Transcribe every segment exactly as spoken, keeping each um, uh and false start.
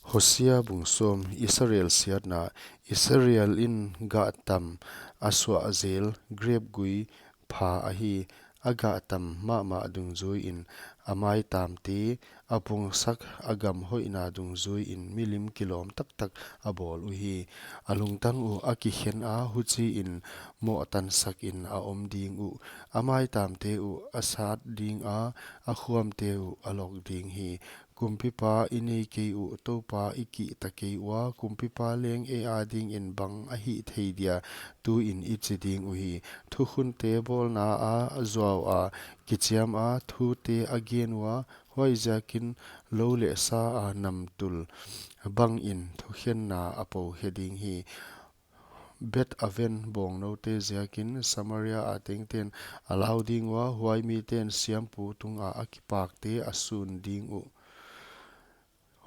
Hosea bung sawm. Israel siatna. Israel in gah tam a suah zel grep gui pha ahi. A gah tam mahmah dungzui in a maitamte a pungsak, a gam hoihna dungzui in milim kilawm taktak a bawl uhi. A lungtang uh a kikhen a, huchiin mohtansak in a om ding uh. A maitamte uh a sat ding a, a khuamte uh a lok ding hi. Kumpipa i nei kei uh, Toupa i kihta kei ua, Kumpipa leng ei adingin bang a hih thei dia, tuin i chi ding uhi. Thukhunte bawlna a zuau a, kichiam a, thute a gen ua, huaiziakin lou leh sa a namtul bangin thukhenna a pokhe ding hi. Bet Aven bawngnoute ziakin Samaria a tengten a lau ding ua, huai miten siampu tunga a kipakte a sun ding uh.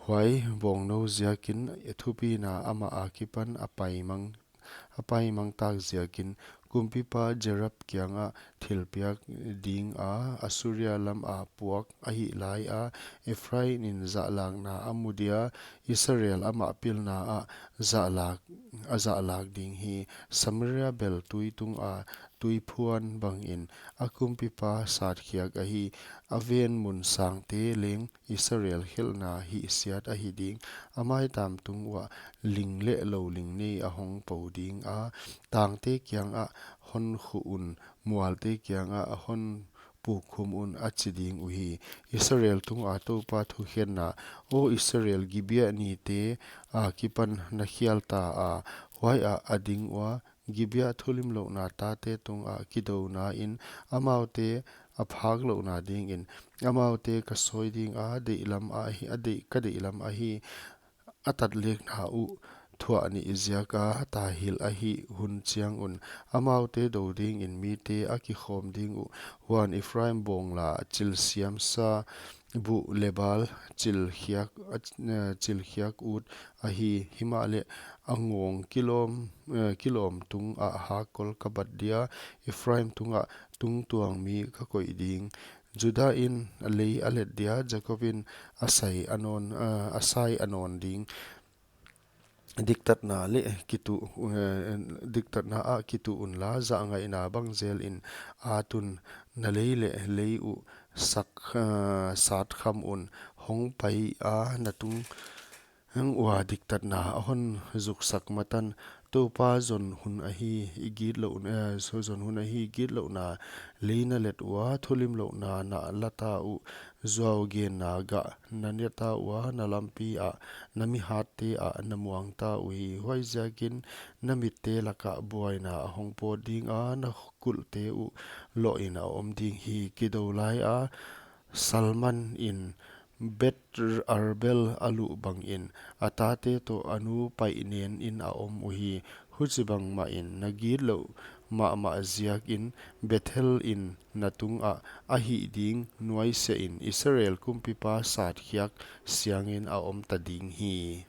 Huai bawngnou ziakin thupina amah akipan a paimang, a paimang tak ziakin, Kumpipa Jareb kiangah thilpiak ding a, Assuria lam a puak ahih lai a, Ephraim in zahlakna a mu dia, Israel amah pilna ah zahlak, a zahlak ding hi. Samaria bel tui tunga tuiphuan bangin a Kumpipa satkhiak ahi. Aven mun sangte leng Israel khelhna hihsiat ahi ding. A maitam tung uah ling leh lou ling nei a hong po ding a, tangte kiangah hon khuh un, mualte kiangah hon pukkhum un, a chi ding uhi. Israel tunga Toupa thukhenna. Aw Israel, Gibea nite akipan na khial ta a, huaiah a ding ua, Gibea thulimlouhna tate tunga kidouna in, amaute a phaklouhna dingin, amaute ka sawi ding a, deihlam ahi, a deih, ka deihlam ahi, a tatlekna uh thuah nih ziaka tahil ahih hun chiang un, amaute do dingin mite a kikhawm ding uh. Huan Ephraim bawngla chilsiamsa buh leh bal chilkhiak, a, eh, chilkhiak ut ahi. Himahleh a ngawng kilawm, eh, kilawm tungah hakkol ka bat dia, Ephraim tungah tungtuang mi ka koih ding. Judah in a lei a let dia, Jakob in a sai a nawn, eh, a sai a nawn ding. Diktatna leh kitu, eh, diktatna ah kitu unla, zahngaihna bang zelin at un. Na lei leh lei uh sak, eh, satkham un, hong pai a na tung ua diktatna a hon zuksak matan. Toupa zon hun ahi, i gitlouh, eh, zon hun ahi, gitlouhna lei na let ua, thulimlouhna na la ta uh, zuau genna gah na ne ta ua, na lampi ah na mihatte ah na muang ta uhi. Huaiziakin na mitte lakah buaina a hong pawt ding a, na kulhte uh lohin a om ding hi. Kidou lai a Salmon in Bet Arbel a luh bangin, a tate toh a nu paih nen in a om uhi. Huchibang mahin na gitlouh mahmah ziakin Bethel in na tungah a hih ding, nuaisiahin Israel Kumpipa satkhiak siangin a om ta ding hi.